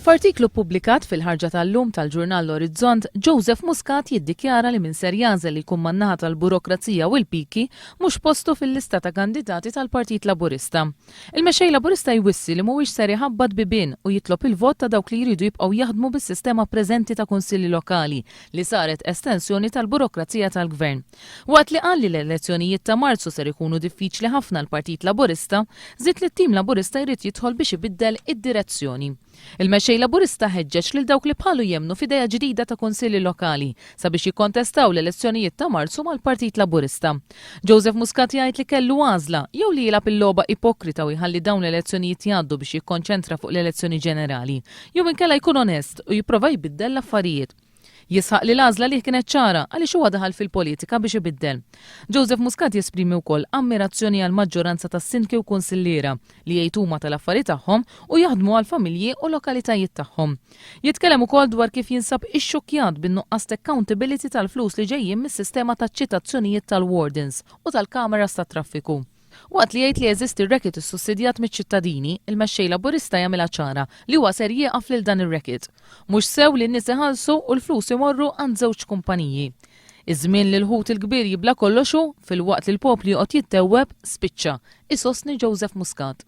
F'artiklu ppubblikat fil-ħarġa tal-lum tal-ġurnal L-Orizzont, Joseph Muscat jiddikjara li min ser jagħżel li jkun man-naħa tal-burokrazija u l-piki mhux postu fil-lista ta' kandidati tal-Partit Laburista. Il-Mexxej Laburista jwissi li mhuwiex ser iħabbat bibien u jitlob il-vot ta' dawk li jridu jibqgħu jaħdmu bis-sistema preżenti ta' kunsilli lokali li saret estensjoni tal-burokrazija tal-Gvern. Waqt li qal li l-elezzjonijiet ta' Marzu ser ikunu diffiċli ħafna għall-Partit Laburista, żied li t-tim Laburista jrid jidħol biex ibiddel id-direzzjoni. Il-Mexxej Laburista ħeġġeġ lil dawk li bħalu jemmnu f'idea ġdida ta' kunsilli lokali sabiex jikkontestaw l-elezzjonijiet ta' Marzu mal-Partit Laburista. Joseph Muscat jgħid li kellu għażla, jew li jilgħab il-logħba ipokrita u jħalli dawn l-elezzjonijiet jgħaddu biex jikkonċentra fuq l-elezzjoni ġenerali, jew inkella jkun onest u jipprova jbiddel l-affarijiet. Jisħaq li l-għażla għalih kienet ċara għaliex huwa daħal fil-politika biex ibiddel. Joseph Muscat jesprimi wkoll ammirazzjoni għall-maġġoranza tas-sindki u kunsilliera li jgħid huma tal-affari tagħhom u jaħdmu għall-familji u lokalitajiet tagħhom. Jitkellem ukoll dwar kif jinsab ixxukkjat bin-nuqqas t'accountability tal-flus li ġejjin mis-sistema taċ-ċitazzjonijiet tal-wardens u tal-kameras tat-traffiku. Waqt li jgħid li jeżisti racket issussidjat miċ-ċittadini, il-Mexxej Laburista jagħmilha ċara li huwa ser jieqaf lil dan ir-racket. Mhux sew li n-nies iħallsu u l-flus imorru għand żewġ kumpaniji. Iż-żmien li l-ħut il-kbir jibla' kollox u, filwaqt li l-poplu joqgħod jittewweb, spiċċa, isostni Joseph Muscat.